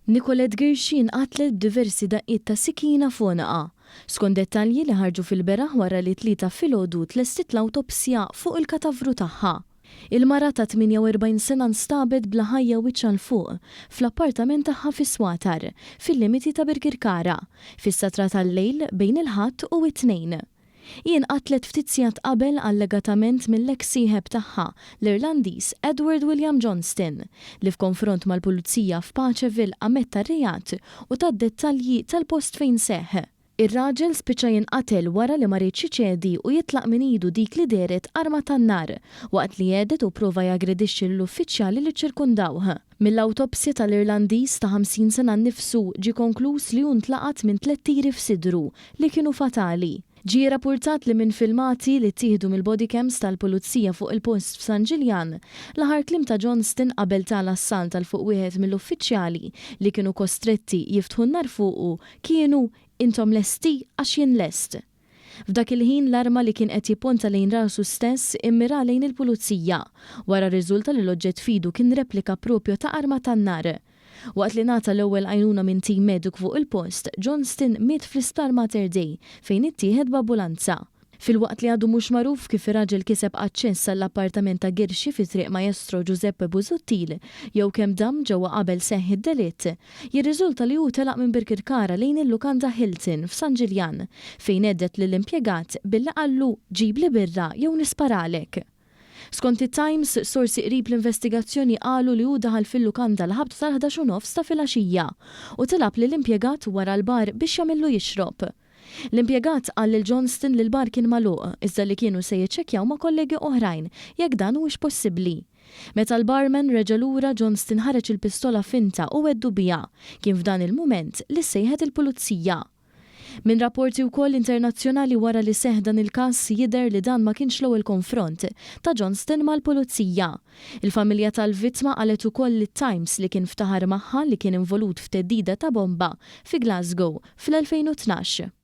Nicolette Ghirxi nqatlet b'diversi daqqiet ta' sikina f'għonqha. Skont dettalji li ħarġu fil-beraħ wara li t-Tlieta filgħodu tlestiet l-awtopsja fuq il-katavru tagħha. Il-mara ta' 48 sena nstabet bla ħajja wiċċha 'l fuq fl-appartament tagħha fis-Swatar, fil-limiti ta' Birkirkara, fis-satra tal-lejl bejn il-Ħadd u t-Tnejn. Hi nqatlet ftit sigħat qabel allegatament mill-eks sieħeb tagħha, l-Irlandiż Edward William Johnston, li f'konfront mal-Pulizija f'Paceville ammetta r-reat u ta dettalji tal-post fejn seħħ. Ir-raġel spiċċa jinqatel wara li ma riedx iċedi u jitlaq minn idu dik li dehret arma tan-nar, waqt li hedded u pprova jaggredixxi lill-uffiċjali li ċċirkundawh. Mill-awtopsja tal-Irlandiż ta' 50 sena nnifsu ġie konkluż li hu ntlaqat minn tlett tiri f'sidru li kienu fatali. Ġie rrappurtat li minn filmati li ttieħdu mill-bodycams tal-Pulizija fuq il-post f'San Ġiljan, l-aħħar kliem ta' Johnston qabel ta l-assalt għal fuq wieħed mill-uffiċjali li kienu kostretti jiftħu n-nar fuqu kienu Intom lesti għax jien lest. F'dak il-ħin l-arma li kien qed jipponta lejn rasu stess immira lejn il-Pulizija. Wara rriżulta li l-oġġett f'idu kien replika propjo ta' arma tan-nar. Waqt li ngħata l-ewwel għajnuna minn tim mediku fuq il-post, Johnston miet fl-Isptar Mater Dei fejn ittieħed b'ambulanza. Filwaqt li għadu mhux magħruf kif ir-raġel kiseb aċċess għall-appartament ta' Ghirxi fi Triq Maestro Giuseppe Busuttil jew kemm dam ġewwa qabel seħħ id-delitt, jirriżulta li hu telaq minn Birkirkara lejn il-lukanda Hilton f'San Ġiljan fejn hedded lill-impjegat billi qallu ġibli birra jew nisparalek. Skont it-Times, sorsi qrib l-investigazzjoni qalu li hu daħal fil-lukanda l-ħabta tal-11 u nofs ta' filgħaxija u talab lill-impjegat wara l-bar biex jagħmillu jixrob. L-impjegat qal lil Johnston li l-bar kien magħluq, iżda li kienu se jiċċekkjaw ma' kollegi oħrajn jekk dan huwiex possibbli. Meta l-barman reġa' lura, Johnston ħareġ il-pistola finta u għeddu biha. Kien f'dan il-mument li ssejħet il-pulizija. Minn rapporti wkoll internazzjonali wara li seħħ dan il-każ jidher li dan ma kienx l-ewwel konfront ta' Johnston mal-pulizija. Il-familja tal-vittma qalet ukoll lit-Times li kien ftaħar magħha li kien involut f'theddida ta' bomba fi Glasgow fl-2012.